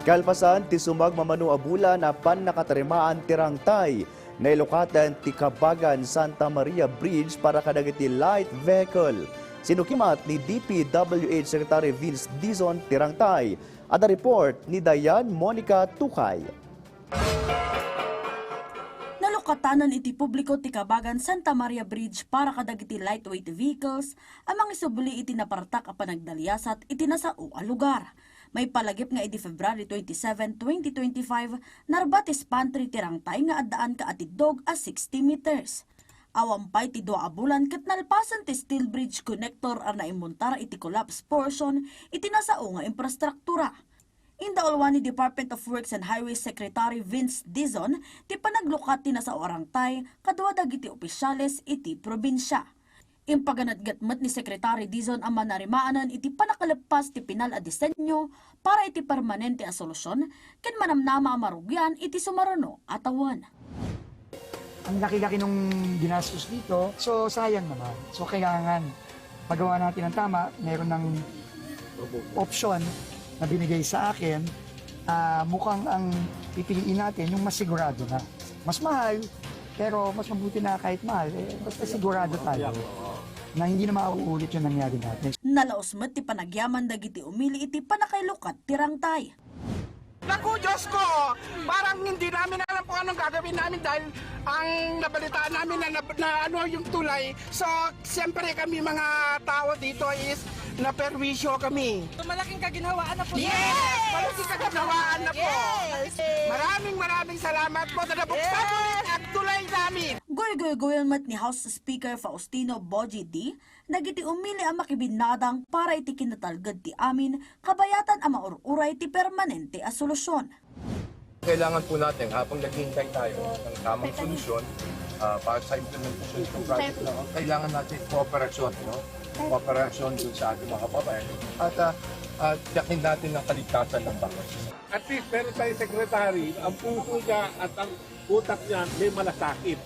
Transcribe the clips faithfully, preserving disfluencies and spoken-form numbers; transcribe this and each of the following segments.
Kalpasan ti sumagmamano a bulan a pannakatarimaan ti rangtay, nailukaten ti Kabagan Santa Maria Bridge para kadagiti light vehicle. Sinukimat ni D P W H Secretary Vince Dizon ti rangtay. Adda report ni Dayan Monica Tukay. Nalukatanan iti publiko ti Kabagan Santa Maria Bridge para kadagiti lightweight vehicles a mangisubli iti napartak a panagdaliasat iti nasao a lugar. Maipalagip nga idi February twenty-seven, twenty twenty-five, narba ti span tree ti rangtay nga addaan kaatiddog a sixty meters. Awan pay ti dua a bulan ket nalpasen ti steel bridge connector a naimmuntar iti collapse portion iti nasao nga infrastruktura. Indauluan ni Department of Works and Highways Secretary Vince Dizon ti panaglukat ti nasao a rangtay kadua dagiti opisyales iti probinsia. Impaganetget met ni Secretary Dizon a manarimaanen iti panakaleppas ti pinal a disenyo para iti permanente a solusyon ken manamnama a marugian iti sumaruno a tawen. Ang laki-laki nung ginastos dito, so sayang naman. So kailangan magawa natin ng tama, meron ng option na binigay sa akin. Ah, mukhang ang pipiliin natin yung mas sigurado na. Mas mahal, pero mas mabuti na kahit mahal, eh, basta sigurado tayo na hindi na mauulit yung nangyari natin. Nalaos met ti panagyaman dagiti umili iti panakailukat ti rangtay. Naku, Diyos ko! Parang hindi namin alam kung anong gagawin namin dahil ang nabalitaan namin na, na, na ano yung tulay. So, siyempre kami mga tao dito is naperwisyo kami. So, malaking kaginhawaan na po. Yes! Malaking kaginhawaan na po. Yes! Maraming, maraming salamat po sa nabuksan ulit ang tulay namin. Guyguy-guyon met ni House Speaker Faustino Boji D dagiti umili a makibinnadang para iti kinatalged ti amin kabayatan a maur-uray ti permanente a solusyon. Kailangan po natin, habang naghihintay tayo ng tamang solusyon, ah, para sa implementation ng project na, kailangan natin kooperasyon, no? Kooperasyon dun sa ating mga kababayan. At, ah, ah, tiyakin natin ang kaligtasan ng bawat isa. At least, meron tayong secretary, ang puso niya at ang utak niya may malasakit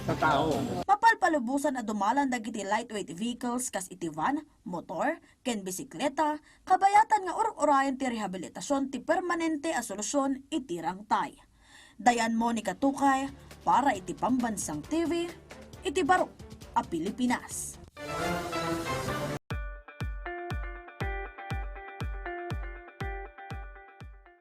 sa tao. Mapalpalubosan a dumalan dagiti lightweight vehicles kas iti van, motor, ken bisikleta, kabayatan nga ur-urayen ti rehabilitasyon ti permanente a solusyon iti rangtay. Dayan Monica Tukay para iti Pambansang T V, iti Barok a Pilipinas.